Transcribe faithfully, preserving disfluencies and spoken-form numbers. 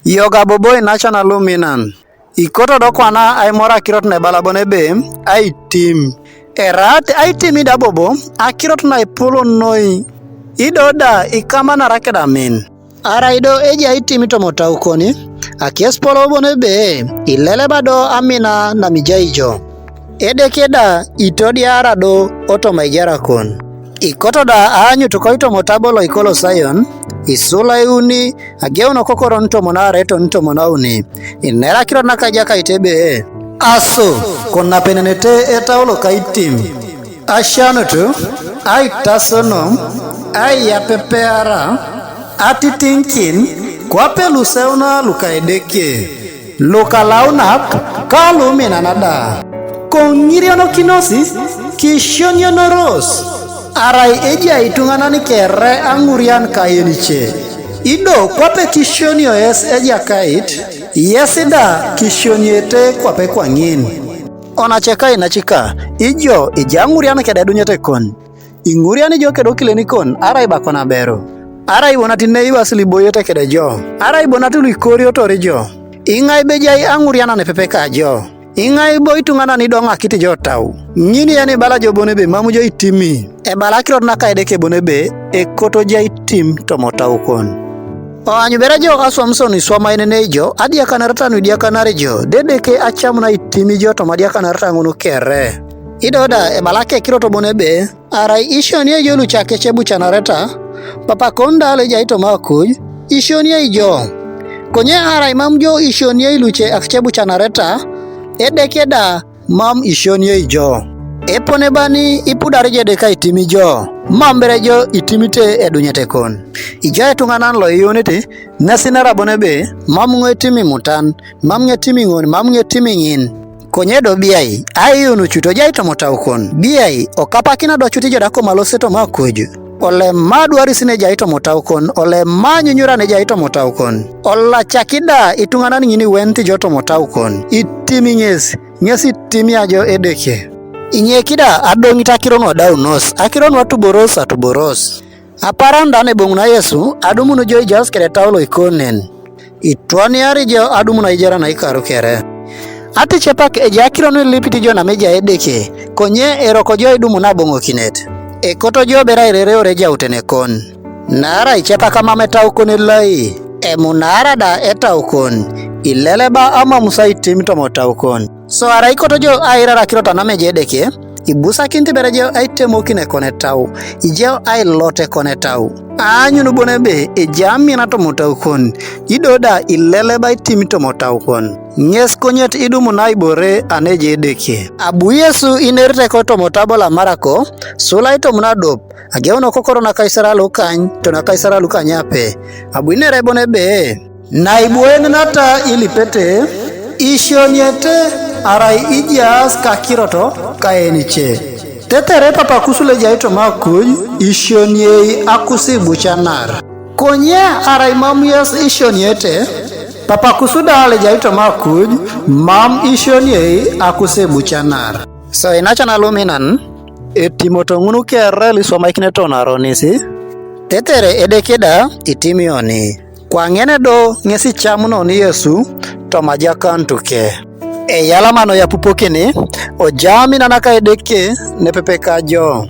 Yoga bobo inacan aluminan. Ikoto do kwana aimor akirot na ebala bon ebe, aitim. Erat aitim ida bobo, akirot na epolon noi. Ido da ikamanara keda amin. Arai do ejai aitim tomotau kon, akies polo bon ebe, ileleba do amina na mijai jo. Edeke da itodiara do otoma ijara kon. Ikoto da aanyut koitomotabo lo Ikolosayon, isula euni, ageun okokoron ntomon aare to ntomon auni. Inera akirot naka Ejakait ebe, aso, kon napenenete etau loka aitim. Asianut, aitasonom, aiyapepeara, atitiŋikin, kwape luseuna luka Edeke. Luka launap, ka luminan da. Koŋirionokinos, kisionionoros, arai ejai ituŋanan kere aŋurian kaenice. Ido kwape kisionio yes Ejakait, yes da kisionioete kwape kwaŋin. Onace kainacika, ijo ijai aŋurian keda edunyete kon. Iŋuriani jo keda okilenikon, arai bakon aberu. Arai bo nat neiwas liboyete keda jo, arai bo nat luikoriotor jo. Iŋai bo ejai aŋurianan epepe ka jo? Iŋai bo ituŋanan idoŋakit jo tau? Ŋin yen ibala jo bon ebe mam jo itimi. Ebala akirot naka Edeke bon ebe, ekoto jo aitim tomotau kon. Oany bere jo aswam son iswamainenei jo, adiakanareta nuidiakanar jo, dedeke acam na itimi jo toma adiakanareta ŋun kere. Ido da ebala akekirot bon ebe, arai isionio ijo luce akecebucanareta, Papakon da lo ejai toma akuj, isionio ijo. Konye arai mam jo isionio luce akecebucanareta, Edeke da mam isionio ijo. Epone bani ipudar jo Edeke aitim ijo, mam bere jo itimite edunyete kon. Ijo etuŋanan lo iyuunit, ŋes inera bon ebe, mam ŋo etim imutan, mam ŋo etim iŋon, mam ŋo etim iŋin. Konye do biai, aiyuun cut ojai tomotau kon. Biai, okapakina do cut ijo da komalosi toma akuj. Olema adwaris nejai tomotau kon, olema anyunyura nejai tomotau kon. Olacaki da ituŋanan ŋin iwenit jo tomotau kon. Itimi ŋes, ŋes itimia jo Edeke. Inyeki da adoŋit akiro nuodaunos, akiro nuatuboros atuboros. Apaaran da neboŋuna Yesu, adumun jo ijaas keda etau lo ikonen. Itwaniari jo adumun aijar naikaru kere. Aticepak ejai akiro nuilipit jo namejai Edeke, konye eroko jo idumun aboŋokinet. Ekoto jo bere airereore ejautene kon. Naarai cepak amam etau kon elai, emunaara da etau kon, ileleba amam sa aitim tomotau kon. So arai ikoto jo airar akirot namejai Edeke, ibusakinit bere jo aitemokin ekon etau, ijo ailot ekon etau. Aanyun bon ebe ejai amina tomotau kon, ido da ileleba aitim tomotau kon. Ŋes konyet idumun aibore anejai Edeke. Abu Yesu inerite kotomotabo lo Marako, sula itomon adop, ageun okokoro nakaisar lukany, to nakaisar lukanyape. Abu inere bon ebe, naibu enenata ilipete, isioniete, arai ijaas kakirot kaenice. Tetere Papakus lo ejai toma akuj, isioniei akusibucanar. Konye arai mam yes isioniete, Papakus da lo ejai toma akuj, mam isioniei akusibucanar. So inacan aluminan, etimoto ŋun kere lu iswamaikinete onaronis, tetere Edeke da itimioni. Kwaŋen do ŋes icamuno ni Yesu toma ajakanut ke. Eyalama noi apupokin, ojai amina naka Edeke nepepe ka jo.